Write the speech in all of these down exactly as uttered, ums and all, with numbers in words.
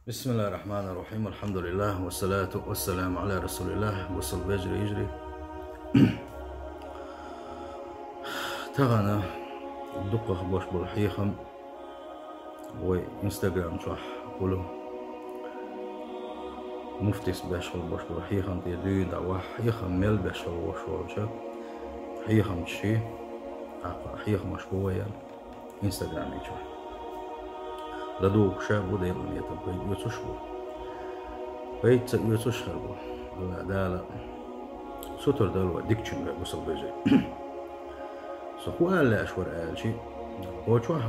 بسم الله الرحمن الرحيم. الحمد لله والصلاة والسلام على رسول الله. Бусалба вежарий, йижарий. Тахана дукхагӀа беш бола хьехам вай Instagram чохь хуьлу. Муфтис беш хила беш бола хьехам тӀера дуьйна дӀа вахь, хьехам мел беш хила веш волча хьехамчий, тӀаккха хьехамаш бу вай Instagram чохь. ЛадугӀуш а бу, Делан нийятах пайда оьцуш а бу. Пайда ца оьцуш а хир бу. АллахӀ Дала сутара дойла вай дикачуьнга, бусалба вежарий. Со хӀун ала лаьаш вара аьлча, хӀокху чохь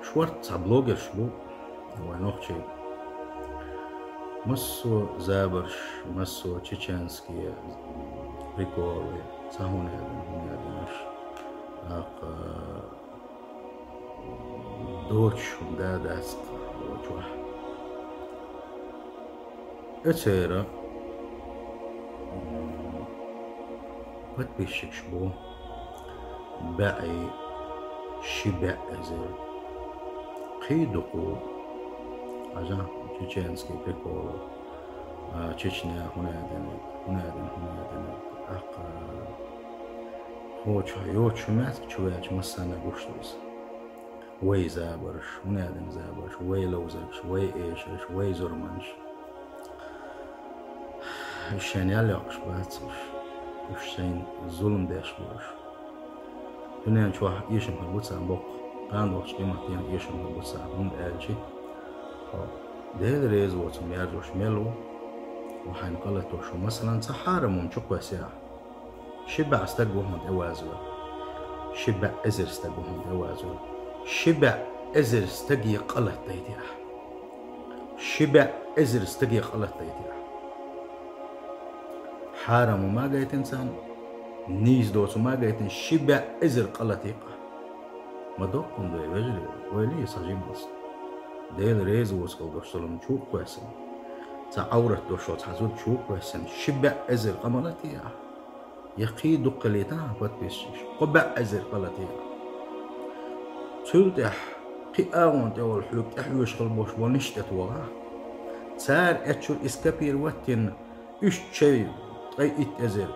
шортта цхьа блогерш бу вай нохчий. Массо а забарш, массо а чеченские приколы, цхьа хӀун а дина, хӀун а дина, тӀаккха доцуш хӀума да, дац-кх хӀокху чохь. Оцеран, м, подписчикаш бу бӀе, ши бӀе эзар. Кхин дукха, хьажахь, чеченский прикол, а, Чечня хӀун а дина, хӀун а дина, хӀун а дина. ТӀаккха хӀокху чохь йоцуш хӀума яц-кх, чу ваьлча массарна гуш ду иза. Вай забарш, хӀун а дина забарш, вай ловзаргаш, вай эшарш, вай зурманаш. Уьш шайна ял йоккхуш бац уьш. Уьш шайна зулам деш бу уьш. Дуьнен чохь эшам хир бу царна боккха. Кхана долчу къематдийнахь эшам хир бу царна, хӀунда аьлча хьо Дела реза воцург яржош мел ву, хьо хьайна къа латош ву. Масалан, цхьа хьарам хӀума чу кхоьссина ахь. Ши бӀе стаг ву хьуна тӀе вазвелла. Ши бӀе эзар стаг ву хьуна тӀе вазвелла. Ши бӀе эзар стаге къа латадайти ахь. Ши бӀе эзар стаге къа латадайти ахь. Хьарам хӀума гайтина царна, нийса доцу хӀума гайтина, ши бӀе эзар къа латийкъа. Ма доккхун ду, вежарий, ойла е, сан жимма. Дела реза воцург долуш зулам чу кхоьссина. Цхьа Ӏаврат долуш цхьа зуда чу кхоьссина. Ши бӀе эзар къа ма латийкъа. Я кхин дукха летахь подписчикаш, кхо бӀе эзар къа латийкъа. Цул тӀаьхьа кхин агӀонна тӀехула хьоьга тӀехьоьжуш хила болуш болу ниш тӀе тохахь. Цара эцчуьра и скопировать дина, уьш шайн ткъе итт эзар,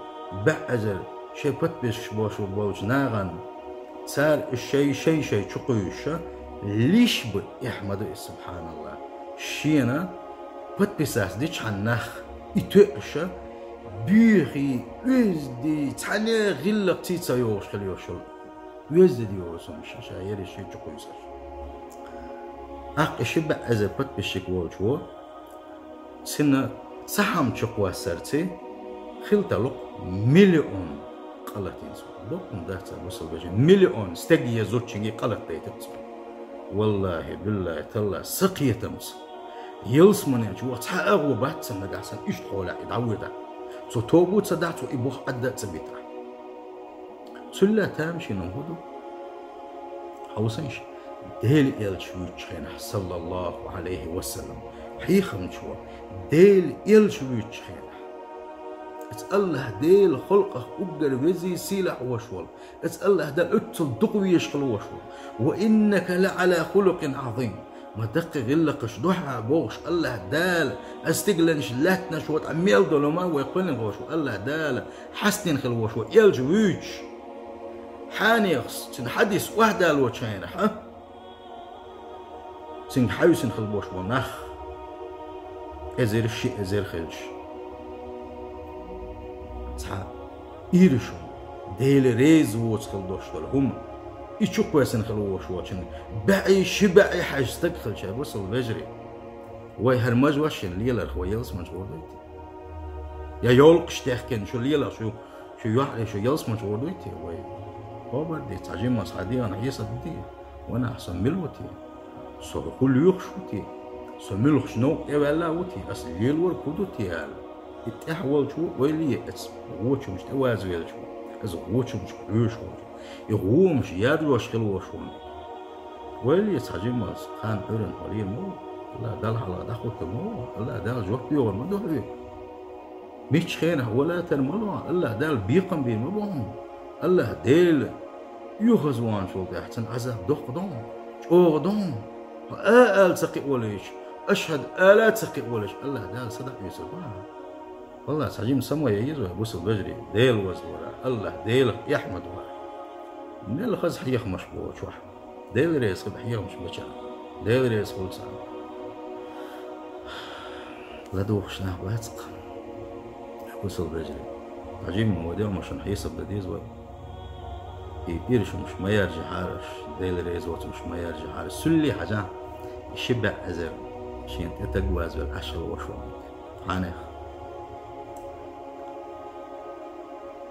бӀе эзар шайн подписчикаш болуш болчу нахана, цара уьш шайн, шайн-шайн чу кхуьйсуш, лиш бу, эхь ма ду иза, субханаллахӀ. Шена подписаться дичхьана нах и тоьуш, буьйхий, оьзда, цхьанне гӀиллакх ций ца йогӀуш хила йолуш йолу. Оьзда йолу сум ша, ша ерриг шен чу кхуьйсуш. ТӀаккха и ши бӀе эзар подписчик волчо, цуьнан цхьа хӀума чу кхоссарца хила тарло-кх миллион къа латийна цо. Боккха дац, бусалба вежарий, миллион стаге, зудчуьнге къа латадайтира цо. ВаллахӀи, биллахӀи, таллахӀи, сан кхетамца, ялсамане чу ваха цхьа агӀо бац цунна нагахь санна иштта хьолехь и дӀавоьдахь. Цо тоба а ца дахь, цо и бух Ӏадда а ца битахь. Цул а тамашийна хӀун ду? Хьовсийша, Делан элча вуьйцучу хенахь, саллаллахӀу Ӏалайхи ва саллам, хьехамчо, Делан элча вуьйцучу хенахь, оцу АллахӀ Делан халкъах уггар везий, сийлахь волуш волу, оцу АллахӀ Дала оццул дукха везаш хила волуш волу. Ва иннака ла Ӏала хулукъин Ӏазим. Ма даккхий гӀиллакхаш ду хьан бохуш, АллахӀ Дала, ас стигланаш, лаьттанаш ватӀа мел долу ма вай кхоьллина волуш ву, АллахӀ Дала хьастина хила волуш ву, элча вуьйцуш. Хьанехас, цуьнан хьадис охьадалочу хенахь, а? Цуьнга хьаьвсина хила болуш болу нах, эзар, ши эзар хилча, цхьа ираш ву, Дела реза воцу хила долуш долу хӀума, и чу кхоьссина хила волуш волчун бӀе, ши бӀе хьаьжна стаг хилча, бусалба вежарий. Вай хӀара мажа вашина леларх вай ялсамане чу гӀур дуй те? Я йовлакхаш техкина шу леларх шу, шу юьхьаре шу ялсамане чу гӀур дуй те вай? Хабар де, цхьа жимма схьа дегӀана хьесап де. Ванах, со мила ву те? Со хӀун лоьхуш ву те? Со муьлхачу новкъа тӀеваьлла а ву те? Ас лелорг хӀун ду те аьлла? И тӀаьхьа волчо, ойла е, эца гӀочамаш тӀе вазвелчо, иза гӀочамашка хьоьжуш волчо, и гӀомаш яржош хила волуш волчо. Ойла е, цхьа жимма кхана Ӏуьйранна хьо лийр ма ву, АллахӀ Далла хьалха дӀахӀуттур ма ву, АллахӀ Далла жоп доьхур ма ду хьоьга. Миччу хенахь вала тар ма ло, АллахӀ Далла бекхам бийр ма бу хьуна. АллахӀ Дела оьгӀазвахначул тӀаьхьа цуьнан Ӏазап доккха ду хьуна, чӀогӀа ду хьуна. Хьо а ала ца кхиавелча, ашхьад ала ца кхиъ волаш, АллахӀ Дала са дӀа а вуьйцур бац. ВаллахӀи, цхьа жима самой я еза вай, бусалба вежарий, Дела веза вара, АллахӀ Делах эхь ма ду вара. Мел хаза хьехамаш бу чохь. Дела реза хилба хьехамаш бечарна. Дела реза хуьлда царна. ЛадугӀуш нах бац-кх, бусалба вежарий. Цхьа жимма вай дегӀмашна хьесап дан деза вай. И ирча хӀумаш ма яржахьара аша, Дела реза воцу хӀумаш ма яржахьара. Суьллий хьажахь, и ши бӀе эзар шена тӀе таг вазвелла Ӏаш хилла ваша вара. Хьанех?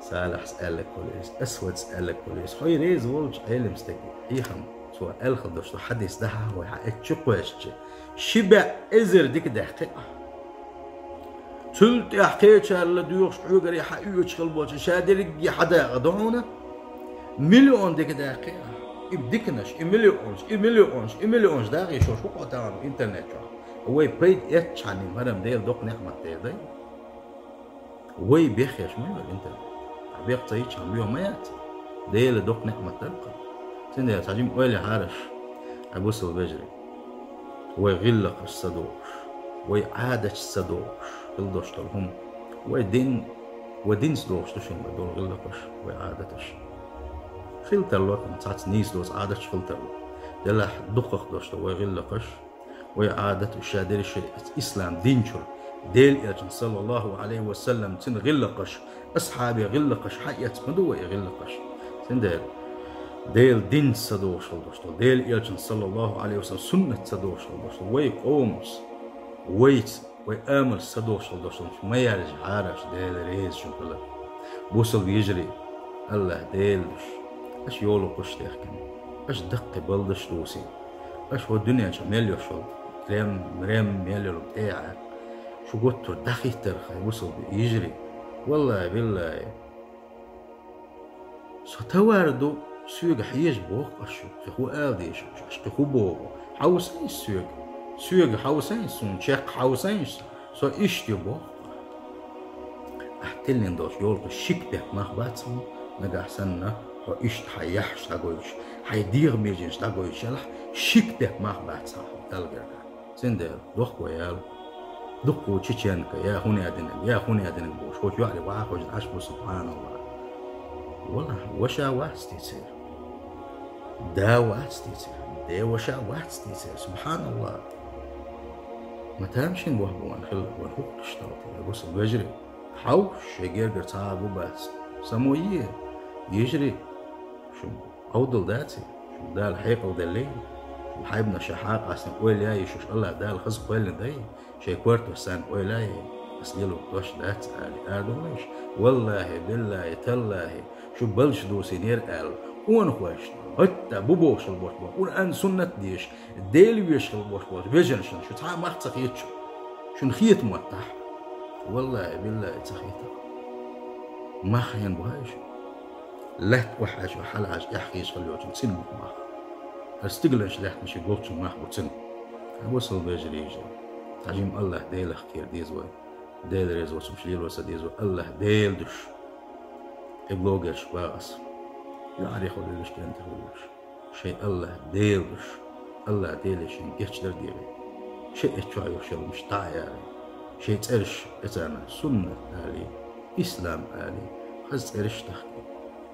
Салахьас аьлларг хуьлу иза, Асвадас аьлларг хуьлу иза. Хьо реза волчу Ӏелам стеган хьехам, цо аьлла хилла долуш ду хьадис дахьа вай хьан эцчу кхоьссича, ши бӀе эзар дика даьккхи ахь. Цул тӀаьхьа кхечарна доьхуш, хьоьгара хьан оьцуш хилла болчу ша дерриге хьан дакъа ду хьуна, миллион дика даьккхи ахь. И диканаш, и миллионаш, и миллионаш, и миллионаш дакъа йиш йолуш хӀун къотана ву интернет чохь? Вай пайда эцчхьана, марам Дела доккха неӀмат дерг дай. Вай беххеш ма ю интернет. Ахь бех ца йичхьана, лоьху ма яц. Дела доккха неӀмат дара-кх. Цундела цхьа жима ойла яхьара аша, хьан бусалба вежарий. Вай гӀиллакхаш ца дохуш, вай Ӏадаташ ца дохуш хилла долуш долу хӀума. Вай дин, вай динца дохуш ду шуна вай долу гӀиллакхаш, вай Ӏадаташ. Хила тарло, цхьацца нийса доцу Ӏадаташ хила тарло. Делахь дукхах долуш ду вай гӀиллакхаш, вай Ӏадаташ, ша дерриш а ислам динчуьра, Делан элчан, саллаллаху Ӏалайхи ва саллам, цуьнан гӀиллакхаш, асхьабийн гӀиллакхаш хьаэцна ма ду вай и гӀиллакхаш. Цундела Делан динца ца дохуш хилла долуш ду, Делан элчан, саллаллаху Ӏалайхи ва саллам, суннатца ца дохуш хилла долуш ду, вай къомаца, вайца, вай амалца ца дохуш хилла долуш ду, ма яржахьара аша, Дела реза шуна хиларна. Бусалба вежарий, АллахӀ Дела луш, аша йолу кхуш техкина, аша даккхий балдаш дусийна. Аша хӀокху дуьнен чохь мел йолуш йолу крем, мрем, мел йолу тӀе а, шу гуттар а дӀахӀиттарх, хьайн бусалба йижарий. Валлахи, биллахи, со товар ду, соьга хьежа боху аша шу, кхин хӀун ала дезаш, аша кхин хӀун боху? Хьовсийша соьга. Соьга хьовсийша, суна чекх хьовсийша. Со иштта ю боху. Ахь тиллина долчу йолу шик бехк мах бац хьуна, нагахь санна хьо иштта хьайн яххьаш дӀагойтуш, хьайн дегӀан меженаш дӀагойтуш ялахь, шик бехк мах бац хьуна Далла гергахь. Цундела дохко яла, дуккха чеченка, я хӀун а динарг, я хӀун а динарг бохуш, хӀокху юьхье ваха хьожуш Ӏаш бу, субханаллах. Валлахь, ваша вац те церан. Да вац те церан, де ваша вац те церан, субханаллах. Ма тамашийна боху ван хилла, ван хӀуттуш талта, я бусалба вежарий. Хьовсийша, шайн гергара цхьа а бу бац. Само е, йижарий, шу Ӏовдал даций? Шу Дала хьекъал деллий? Шу хьайбанаш ша хьакъастина ойла яй, шуьш АллахӀ Дала хаза кхоьллина дай? Шайн кортош санна ойла яй? Ас лело дош дац али, ара ду вайша? Валлахи, биллахи, таллахи, шу балча дусийнера аьлла, къонахошна, хӀотта бу бохуш хилла болуш болу, Къуръан, суннат дезаш, Дела везаш хилла болуш болчу вежаршна шу цхьа а мах ца хеташ, шуна хета моттахь? Валлахи, биллахи, ца хета. Мах хьенан бу хьайша? Лаьтта охьаьжча, хьалаьжча, эхь хеташ хилла йолчун цуьнан бу мах. ХӀара стигаланаш лаьттанаш гулчун мах бу цуьнан. Хьан бусалба вежарий, йижарий, цхьа жима АллахӀ Делах кхера деза вай. Дела реза воцурш лело ца деза вай. АллахӀ Дела душ. И блогерш бах ас. Юьхьарий хуьлуш, кӀентий хуьлуш. Шайн АллахӀ Дела луш, АллахӀ Деле шайн гечдар а дийгӀе. Шайн эцчохь йолуш йолу хӀумаш дӀа а яра. Шайн цӀераш эцарна суннат алий, ислам алий, хаза цӀераш а тахкий.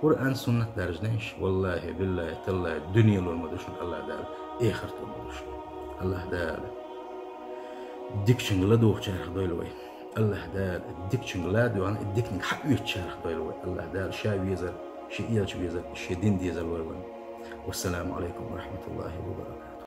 Къуръан, суннат даржанаш, валлахӀи, биллахӀи, таллахӀи, дуьне лур ма ду шуна АллахӀ Дала, эхарт лур ма ду шуна АллахӀ Дала. Дикачуьнга ладугӀучарах дойла вай. АллахӀ Дала дикачуьнга ладоьгӀна, и диканиг хьаоьцучарах дойла вай. АллахӀ Дала Ша везар, Шен элча везар, Шен дин дезар лойла вайна. Вассаламу Ӏалайкум ва рахьматуллахӀи ва баракатухӀ.